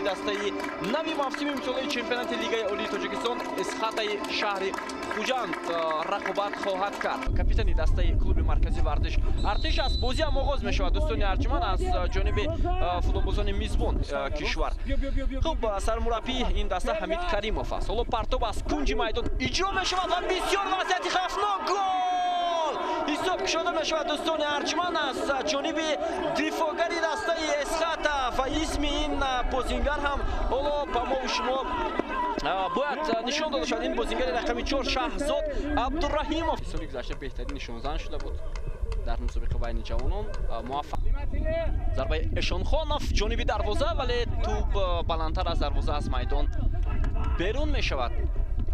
муқобили дастаи нави мавсими имсолаи чемпионати Лигаи Олии Тоҷикистон Эсхатаи шаҳри Хуҷанд рақобат хоҳад кард. Капитани дастаи клуби марказии варзиш Артиш аст. Бозӣ ҳам оғоз мешавад, дӯстони арҷманд, аз ҷониби футболбозони мизбон кишвар. Хуб, сармураббии ин даста Ҳамид Каримов аст. Ҳоло партоб аз кунҷи майдон иҷро мешавад ва бисёр вазъияти хавфнок. Гол! Ҳисоб кушода мешавад, дӯстони арҷманд, аз ҷониби дифоъгари дастаи Эсхата ва исми ин бозингар ҳам ҳоло ба мо шумо бояд нишон дода шавад. Ин бозингари рақами 4 Шаҳзод Абдураҳимов соли гузашта беҳтарин нишонзан шуда буд дар мусобиқа байни ҷавонон. Муваффақ зарбаи Эшонхонов ҷониби дарвоза, вале тӯб баландтар аз дарвоза аз майдон берун мешавад.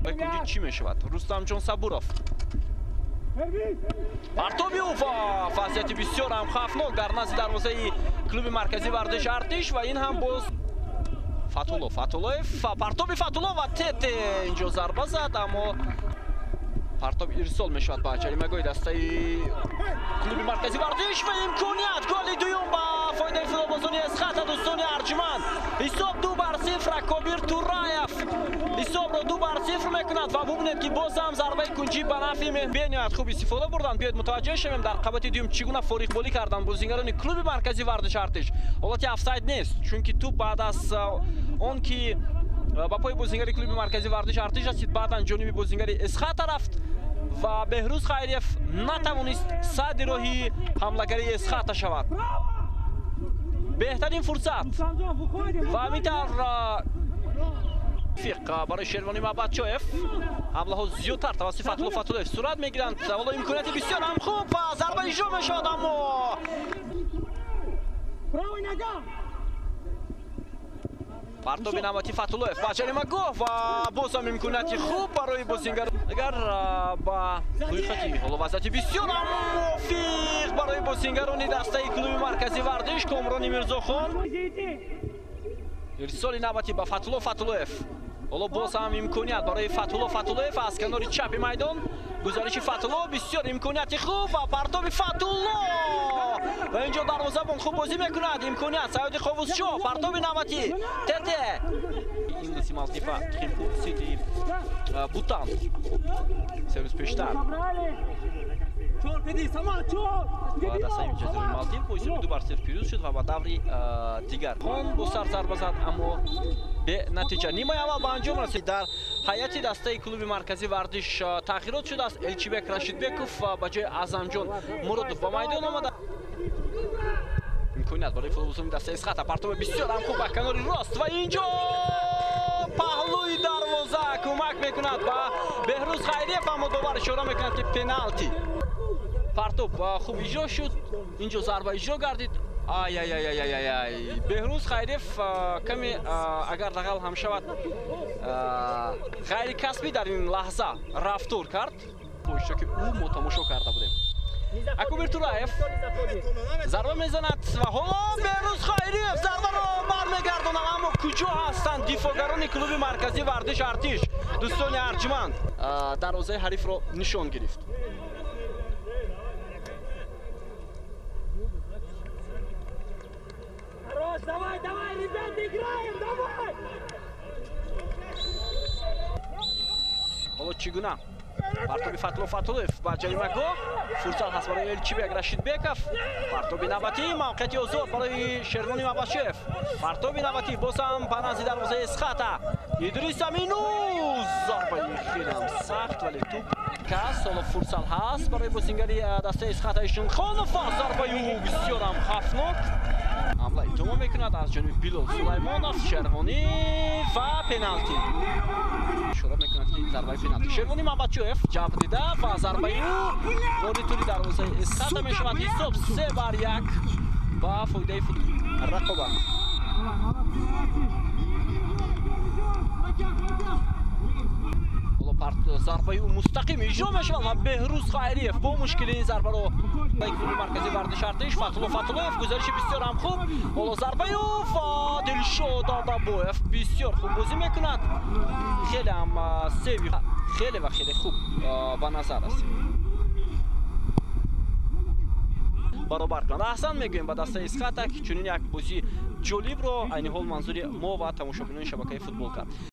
Кунҷи чӣ мешавад? Рустамҷон Сабуров. Партоби ӯ ва вазъияти бисёр ҳам хавфнок дар назди дарвозаи клуби марказии варзиш Артиш ва ин ҳам боз Фатулло, Фатуллоев, партоби Фатулло ва Тете инҷо зарба зад, аммо партоб ирсол мешавад ба ҷаримагоҳи дастаи клуби марказии варзиш ва имконият голи дуюм ба фоидаи футболбозони Эсхата, дӯстони арҷманд. Ҳисоб 2-0, Акобир Тураев ҳисобро 2-0 мекунад ва бубинед ки боз ҳам зарбаи кунҷӣ ба нафъи бениҳоят хуб истифода бурданд. Биёед мутаваҷҷеҳ шавем дар қабати дуюм чӣ гуна фориғболӣ карданд бозингарони клуби марказии варзиш Артиш. Ҳолати офсайд нест, чунки тӯб баъд аз он ки ба пои бозингари клуби марказии варзиш Артиш расид, баъдан ҷониби бозингари Эсхата рафт ва Беҳрӯз Хайриев натавонист садди роҳи ҳамлагари Эсхата шавад. Беҳтарин фурсат ва ҳамин тавр фиқ барои Шервони Мабадчоев. Ҳамлаҳо зиёдтар тавассути Фатулло Фатуллоев сурат мегиранд. Ҳоло имконияти бисёр ҳам хуб ва зарба иҷро мешавад, аммо партоби навбати Фатуллоев ба ҷаримагоҳ ва боз ҳам имконияти хуб барои бозингар. Агар ба рӯйхати ҳоло вазъияти бисёр ҳам мувофиқ барои бозингарони дастаи клуби марказии варзиш Комрони Мирзохон. Ирсоли навбатӣ ба Фатулло Фатуллоев. Ҳоло боз ҳам имконият барои Фатулло Фатуллоев аз канори чапи майдон. Гузариши Фатулло, бисёр имконияти хуб ва партоби Фатулло ва инҷо дарвозабон хуб бозӣ мекунад. Имконият Саёди Қовусшоҳ, партоби навбатӣ Тете. Инглиси Малдива, Тхимпу Сити, Бутан. Се рӯз пештар ва дастаи ҷазираи Малдив бо ҳисоби 2-0 пирӯз шуд ва ба даври дигар хон бо сар зарба зад, аммо бенатиҷа. Нимаи аввал ба анҷом расид. Дар ҳайати дастаи клуби марказии варзиш тағйирот шудааст. Элчибек Рашидбеков ба ҷои Аъзамҷон Муродов ба майдон омада. Имконият барои футболбозони дастаи Эсхата. Партоби бисёр ҳам хуб ба канори рост ва инҷо паҳлӯи дарвоза кӯмак мекунад ба Беҳрӯз Хайриев, аммо довар ишора мекунад ки пеналти. Партоб хуб иҷро шуд, инҷо зарба иҷро гардид. Ай-ай-ай-ай-ай. Беҳрӯз Хайриев каме агар дағал ҳам шавад ғайрикасбӣ дар ин лаҳза рафтор кард, бо иштироки ӯ мо тамошо карда будем. Акобир Тураев зарба мезанад ва ҳоло Беҳрӯз Хайриев зарбаро бармегардонад, аммо куҷо ҳастанд дифоъгарони клуби марказии варзиш Артиш? Дӯстони арҷманд, дарвозаи ҳарифро нишон гирифт. Давай, давай, ребята, играем, давай! Ҳоло чӣ гуна партоби Фатулло Фатуллоев ба ҷаримагоҳ. Фурсат ҳаст барои Элчибек Рашидбеков. Партоби навбатӣ, мавқеияти озод барои Шервони Мабадчоев. Партоби навбатӣ боз ҳам ба назди дарвозаи Эсхата. Идрис Аминов, зарбаи хеле ҳам сахт, вале тӯб кас. Ҳоло фурсат ҳаст барои бозингари дастаи Эсхата Ишонхонов ва зарбаи ӯ бисёр ҳам хавфнок. Ҳамла идома мекунад аз ҷониби Билол Сулаймонов, Шервонӣ ва пеналти. Ишора мекунад ки зарбаи пеналти. Шервонӣ Мабадчоев ҷабр дида ва зарбаи ӯ ворид тури дарвозаи Эсхата мешавад. Ҳисоб 3-1 ба фоидаи рақобат. Зарбаи ӯ мустақим иҷро мешавад ва Беҳрӯз Хайриев бо мушкили ин зарбаро клуби марказии варзиши Артиш. Фатулло Фатуллоев гузариши бисёр ҳам хуб. Ҳоло зарбаи ӯ ва Дилшод Адабоев бисёр хуб бозӣ мекунад. Хеле ҳам севи хеле ва хеле хуб ба назар расид. Баробар кунанд. Аҳсан мегӯем ба дастаи Эсхата, ки чунин як бозии ҷолибро айни ҳол манзури мо ва тамошобинони шабакаи футбол кард.